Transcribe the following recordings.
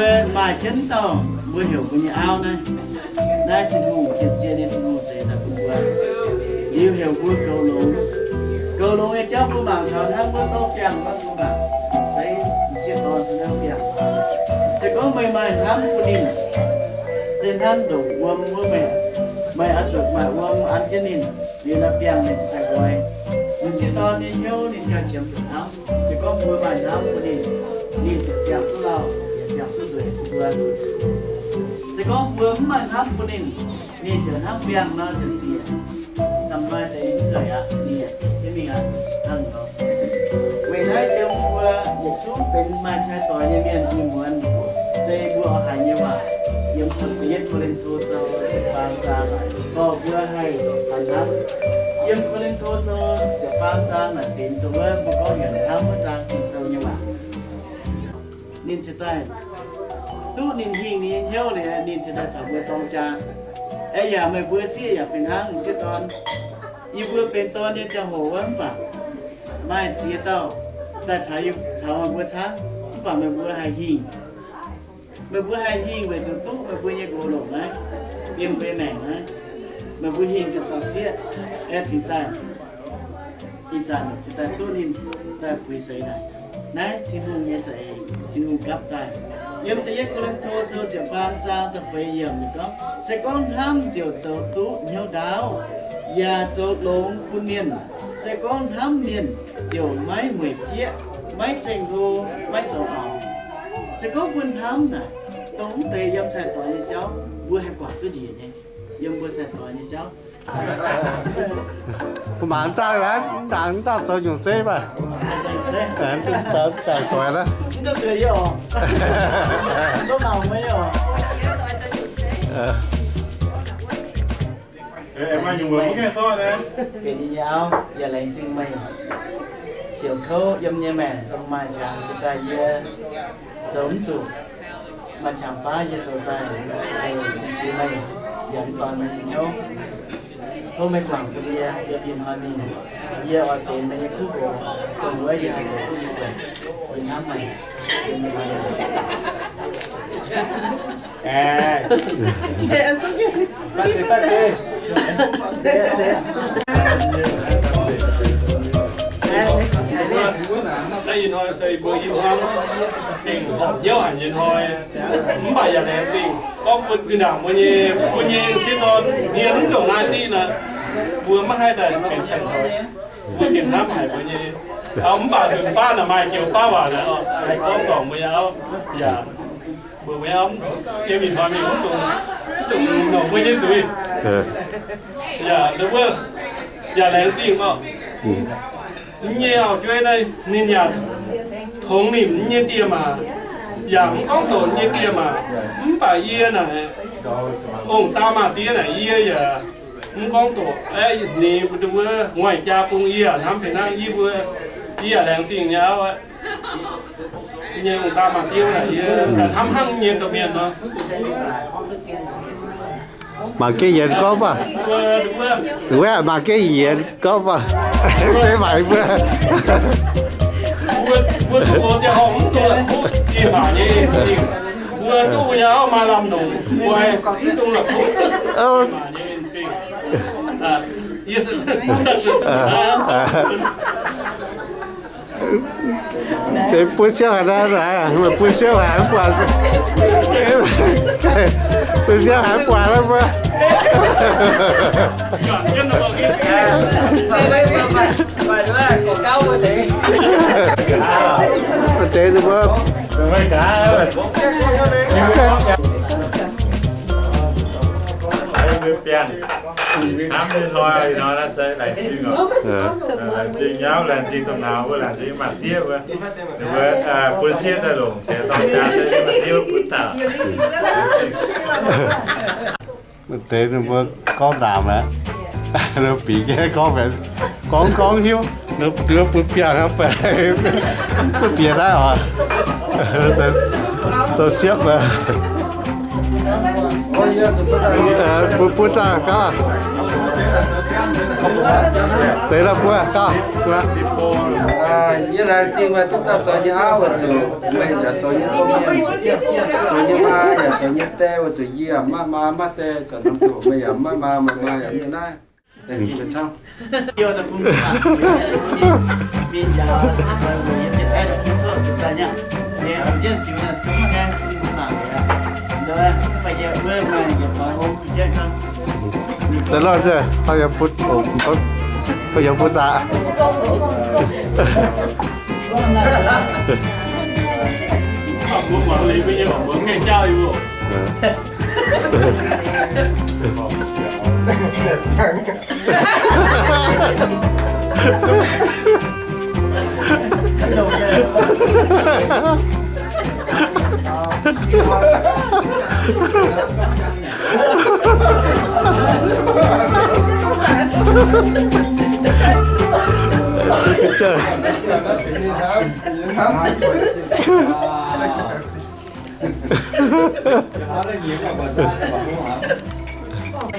Maaih jienv dauh mbuo heuc mbuo nyei auv naaiv. Naaiv Tin-Hungh, zien-zien nyei Tin-Hungh zeix daaih bun mbuo. Liuz heuc mbuo goux longx. Goux longx nyei jauv mbuo mangc taux hnangv wuov dorv biangh gorngv mbuo mangc zeiv m'sieqv dorn se biangh. Se gorngv meih maaih hnamv bun ninh, se hnamv ndongc wuom wuov meih, meih oix zuqc maaih wuom an jienv ninh, liuz naaiv biangh ninh daaih nqoi. M'sieqv dorn nyei hnyouv ninh gauh qiemx zuqc hnamv. Se gorngv mbuo maaih hnamv bun ninh, ninh ziouc ziangh duqv lauh, ziouc ziangh duqv nzueic bun mbuo. Se gorngv mbuo mv maaih hnamv bun ninh, ninh ziouc hnangv biangh nor ziouc zieqc. Za'gengh maaih deix nzueic aqv, ninh yaac zieqc jienv mingh aqv. Hnangv nor, weic naaiv yiem mbuo yietc zungv benx maaih cai doix nyei mienh nyei muonz, se mbuo oix haiz nyei waac yiem da'yietv Ko^lin^to Sou ziepc faam zaang, dorh mbuo haih hnamv. Yiem Ko^lin^to Sou ziepc faam zaang naaic benx dongh wuov mbuo gorngv nyanc hnamv wuov zaang Ging-Sou nyei waac. Ninh ziouc daaih duqv ninh hingh ninh nyei hnyouv liuz, ninh ziouc daaih caux mbuo dorng jaa. Aeqv, yaac meih mbuo sieqv yaac fih hnangv m'sieqv dorn. Yie mbuo benx dorn nyei ziangh hoc wuov mv baac maaih ziex dauh daaih caux, caux meih mbuo camv, mv baac meih mbuo haih hingh. Meih mbuo haih hingh weic zuqc duqv meih mbuo nyei nqox longc naaiv, yiem mbuo maengc naaiv, meih mbuo hingh ganh dorh sieqv aengx cingx daaih. Ih zanc cingx daaih duqv ninh daaih puix seix naaic. Naaiv Tin-Hungh nyei za'eix, Tin-Hungh gapv daaih. Yiem da'yietv Ko^lin^to Sou ziepc faam zaang da'feix yiemc ninh gorngv, se gorngv hnamv ziouc zoux duqv hnyouv ndaauv, yaac zoux longx bun mienh. Se gorngv hnamv mienh ziouc maiv mueic jieqv, maiv ceng-hlo, maiv zoux orngc. Se gorngv mbuo hnamv naaic, dongh mv deix yiem cai-doix nyei jauv mbuo haih guangc duqv njiec nyei. Yiem mbuo cai-doix nyei jauv. Kuv mangc dangh naaiv, dangh dangh zoux nyungc zeiv mv baac. Dangh doix naaiv. Benx yie nyei auv, yaac laengz zingh meih siouc kouv yiem nyei maengc dongh maaih qangx jiex daaih yie zoux mv zuqc. Maaih qangx baav yie zoux daaih, zingh jiex meih, yaac mv dorh meih nyei hnyouv. Tov meih guangc bun yie yiem ih hnoi mingh. Yie oix benx meih nyei kuv nqox, dongh wuov yie haih zoux duqv nyei doic. Yie hnamv meih. Naaiv ih hnoi se mbuo ih hnoi gengh horpc hnyouv haic nyei hnoi, mv baac yaac laengz zingh gorngv bun zinh ndaangc mbuo nyei, mbuo nyei sieqv dorn hmien mv ndongc naaiv siqv nor, mbuo maiv haih daaih benx cai-doix. Mbuo gengh hnamv haic mbuo nyei auv, mv baac nzunc baav naaic maaih joux baav waac naaic, haih gorngv dorngc mbuo nyei auv yaac mbuox mbuo nyei auv, yiem ih hnoi mingh mv dungx, mv dungx longc mbuo nyei zuiz. Yaac, wuov, yaac laengz zingh oc. Mv nyei auv-jueiv naaiv ninh yaac tongx nimc mv nyei dieh maac, yaac mv gorngv doqc mv nyei dieh maac. Mv baac yie naaic, ong-daa maa-diev naaic yie yaac mv gorngv doqc. Ninh mbuo ngoic jaa bun yie hnamv fih hnangv yie mbuo, yie yaac laengz zingh nyei auv aqv. Nyei ong-daa maa-diev naaic yie hnamv hnangv nyei domh mienh nor. Mangc gaax yienx gorngv maah. Wuov mangc gaax yienx gorngv maah. Deix maaic mbuo. Mbuo duqv mbuo nyei auv maaih lamh longc, mbuo mv dungx la'kuqv. Deix bun siouv haic naaiv, meih bun siouv haic mv buatc. Bun siouv haic mv buatc naaiv mbuo. Deix ninh mbuo. Hnamv nyei hnoi, ih hnoi naaiv se laengz zingh oc. Laengz zingh nyei auv, laengz zingh domh nauz, mbuo laengz zingh maa-diev wuov. Ninh mbuo bun sieqv daaih longc qiex dorng jaa se yiem maa-diev wuov bun daaih. Deix ninh mbuo gorngv ndaamc aqv. Ninh bieqc jienv gorngv, gorngv gorngv hiuv, ninh mbuo bun biangh aqv, duqv bieqc naaiv oc. Zoux siepv, bun bun daaih gaax. Deix la'buo gauh buo. Yie laengz zingh meih duqv daaih zoux nyei auv oix zuqc, meih yaac zoux nyei domh mienh, zoux nyei maa yaac zoux nyei die, oix zuqc yie yaac maiv maa maiv die, zoux norm ziangh hoc meih yaac maiv maa, meih maa yaac mv nyei naaiv. Laengz zingh meih camv. Deix lorh nzunc, haaix yaac butv, haaix yaac butv daaih.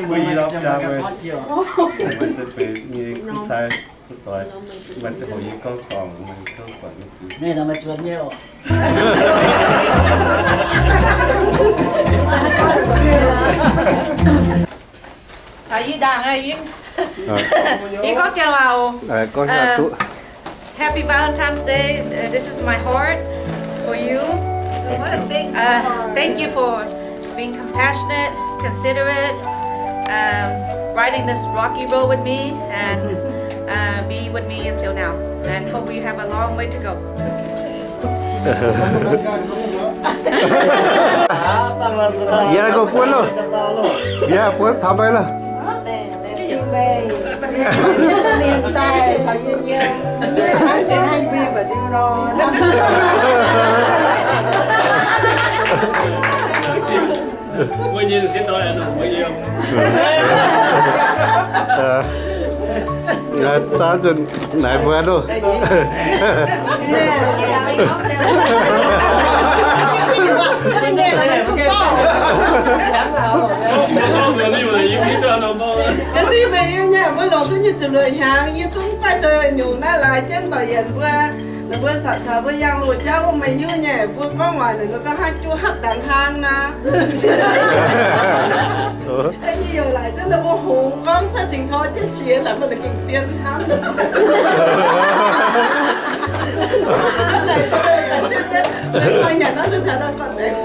Mbuo yie lorz jaa mbuo, mbuo se benx nyei kuv cai kuv doix, maaih ziangh hoc yie gorngv dorngc mbuo tov buatc nyei. Taux yie ndaangc aqv, yie, yie gorngv jienv waac oc. Happy Valentine's Day. Uh, this is my heart for you. Uh, thank you for being compassionate, considerate, um, riding this rocky road with me, and, uh, be with me until now. And hope we have a long way to go. Yie gorngv buonv loh. Yie buonv taux meih loh. Daaih nzunc naaic mbuo loh. Ga'sie meih nyei, mbuo longc duqv nyic ziepc luoqc hnyangx, yie zungv guaih zoux nyungc naaiv laaix jienv doic yienc mbuo. Ninh mbuo satc caux mbuo yangh loz jauv wuov meih hiuv nyei, mbuo gorngv waac ninh mbuo gorngv hnangv juov hapv dangx hnangv naaiv. Yie youc laaic duqv ninh mbuo hngongx gorngv cuotv cingx tor jienv jiex naaic, mbuo la'gengh zien hnamv. Maaih nyanc naaiv zuqc taux nor gorn-nzengc.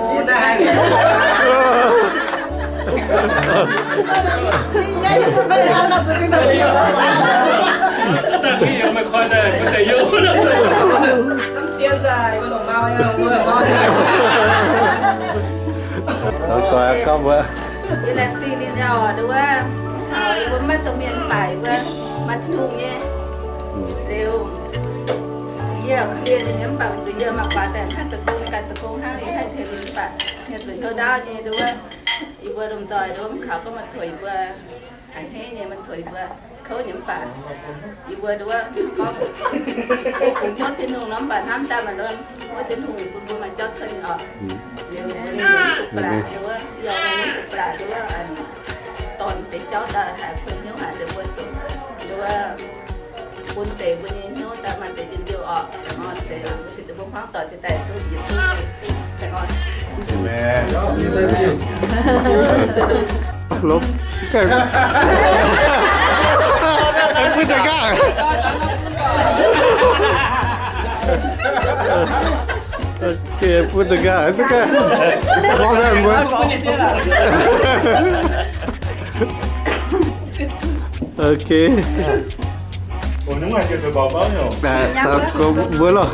Yie laengz zingh ninh nyei oc, nduov wuov, mv kaux yie mbuo maiv domh mienh mv baac yie mbuo maaih Tin-Hungh nyei. Liuz, yie korv-lienh ninh nyei mv baac weic zuqc yie mangc buatc daaih mv haih zoux gong, ninh ganh zoux gong hnangv, ninh haih tengx ninh mv baac, ninh zuqc kouv ndaauv nyei, nduov wuov, yie mbuo lomh nzoih nduov mv kaux gorngv maaih coc yie mbuo, a'hneiv nyei maaih coc yie mbuo, kouv nyei mv baac, yie mbuo nduov wuov gorngv, bungx hnyouv Tin-Hungh nor mv baac hnamv daaih maaih wuov Tin-Hungh bun mbuo maaih jauv cuotv oc. Liuz mbuo ninh mbuo blatc nduov wuov, yie mbuo ninh mbuo blatc nduov wuov, dorn deix jauv daaih haih kuinx hnyouv haic deix mbuo zuqc nduov wuov, bun deix mbuo nyei hnyouv daaih maaih deix njien-youh oc. Deix mbuo se deix mbuo hmuangv doic se daaih duqv yietc zungv. Amen. Bun deix gaax, bun deix gaax, mbuo. Ok. Mbuo loh.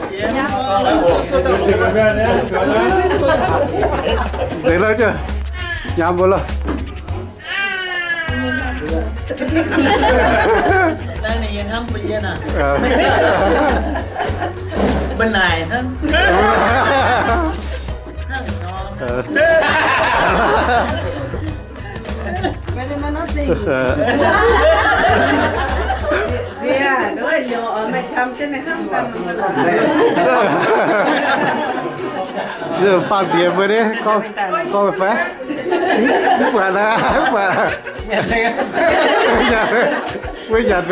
Deix lorh, nyaam mbuo loh. Mbuo naaic hnangv. Nziex, nduov nyouz oix maaih qam jienv ninh hnamv daaih. Faah nziex mbuo nyei gorngv fai? Mv buatc aqv, mv buatc. Mbuo nyanc aqv.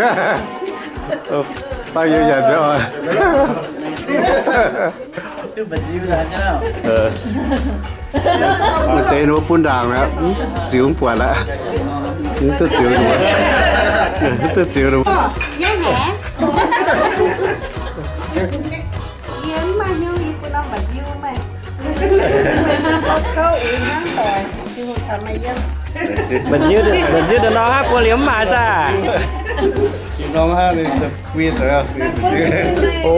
Faah nyanc aqv. Maaih deix ninh mbuo bun ndaangc aqv, ziux mv buatc aqv. Mv duqv ziux ninh mbuo. Mv duqv ziux ninh mbuo. Yie mv maaih hnyouv, yie bun norm mba'nziu maah. Kouv uix hnangv doic, ziux caux maaih yiem. Mba'nziu, mba'nziu da'norm hnangv buo liuz mv maaih saah? Norm hnangv ninh guin doic, mba'nziu. O.